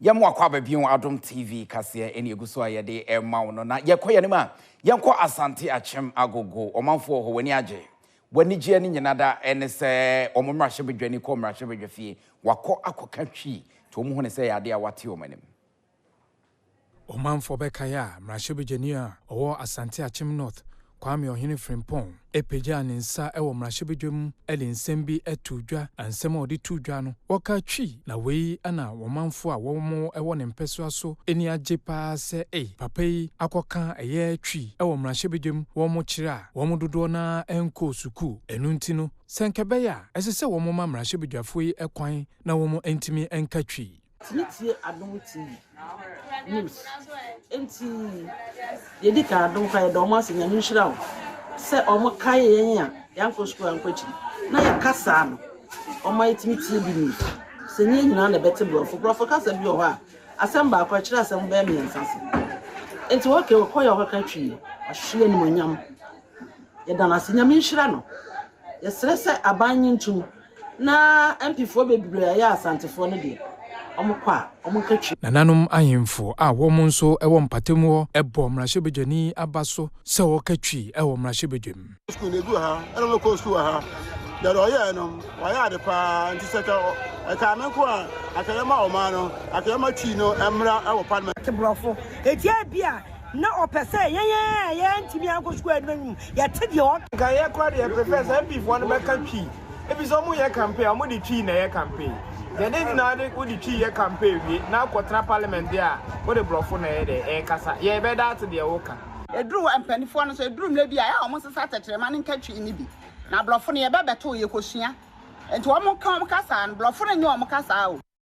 Yɛn mo akɔ aba bio Adom TV kaseɛ ɛne egu so a yɛde ɛma wo no na yɛkɔ yɛn a yɛnkɔ Asante Akyem Agogo ɔmanfoɔ wɔ hɔ w'ani agye w'anigyeɛ ne nyina da ɛne sɛ wɔn mmarahyɛbadwani kɔ mmarahyɛbadwa fie wakɔ akɔka Twi nti wɔn hu ne sɛ yɛ adeɛ a wate wɔn anim. Ɔmanfoɔ bɛkae a, mmarahyɛbadwani a ɔwɔ Asante Akyem North, Kwame Ɔhene Frimpong pagyaa ne nsa wɔ mmarahyɛbadwa mu de nsɛm bi too dwa. Na nsɛm a ɔde too dwa no, wɔka Twi. Na wei na ɔmanfoɔ a wɔn wɔ ne mpɛsoa so ani agye pa ara sɛ ei, papa yi akɔka ɛyɛ Twi wɔ mmarahyɛbadwa mu, wɔn kyerɛ a, wɔn dodoɔ no ara nkɔɔ sukuu. Ɛno nti no, sɛ anka ɛbɛyɛ a, ɛsɛ sɛ wɔma mmarahyɛbadwafoɔ yi kwan na wɔn ntumi nka Twi. Tumi tie Adom TV news nti deɛ ɛdi kan Adom koraa yɛda wɔn ase Nyame nhyira wɔn sɛ wɔn kae yɛn a yɛankɔ sukuu ankɔ akyiri na yɛ kasa no wɔn ma yɛtumi tie bi news sɛ nyɛ nyinaa na ɛbɛte borɔfo borɔfo kasa bi wɔ hɔ a asɛm baako ɛkyerɛ asɛm bɛyɛ mmiɛnsa se nti wɔkɛ wɔkɔ yɛ wɔkɔka twi ɔhwe animonyam yɛda no ase Nyame nhyira no yɛsrɛ sɛ aban nye ntum Na MP foɔ bebree a ɛyɛ Asantefoɔ no deɛ, wɔn kɔ a, wɔn nka twi. Nananom ahemfo a wɔn nso wɔ mpatamu hɔ bɔ mmarahyɛbadwani aba so sɛ ɔka Twi wɔ mmarahyɛbadwam. Sukuu no egu ha ɛna ɔmo kɔ sukuu wɔ ha. Deɛ ɔyɛɛ no wayɛ ade paa nti sɛ ka ɛkaa me nko a anka yɛma ɔman no anka yɛma Twi no mmra ɛwɔ parliament. Ɔte borɔfo enti ebia na ɔpɛ sɛ yɛn a yɛantumi ankɔ sukuu annu anim yɛte deɛ ɔka. Nka yɛ koraa deɛ yɛ prefer sɛ MP foɔ no bɛka Twi. Efisɛ ɔmo yɛ campaign a ɔmo de Twi na ɛyɛ campaign. Deɛ dɛn nti na wode wode Twi yɛ campaign wie na akɔ tena parliament deɛ a wode brɔfo na ɛyɛ dɛ ɛɛkasa. Yɛ bɛda ate deɛ woka. Ɛduru mpaninfoɔ no so, ɛduru mmerɛ bi a, ɛyɛ a wɔn sesa tɛkyerɛma no nka Twi no bi. Na brɔfo no yɛbɛ bɛto, yɛkɔsua. Nti wɔn ka wɔn kasaa no, brɔfo no nyɛ wɔn kasaa o.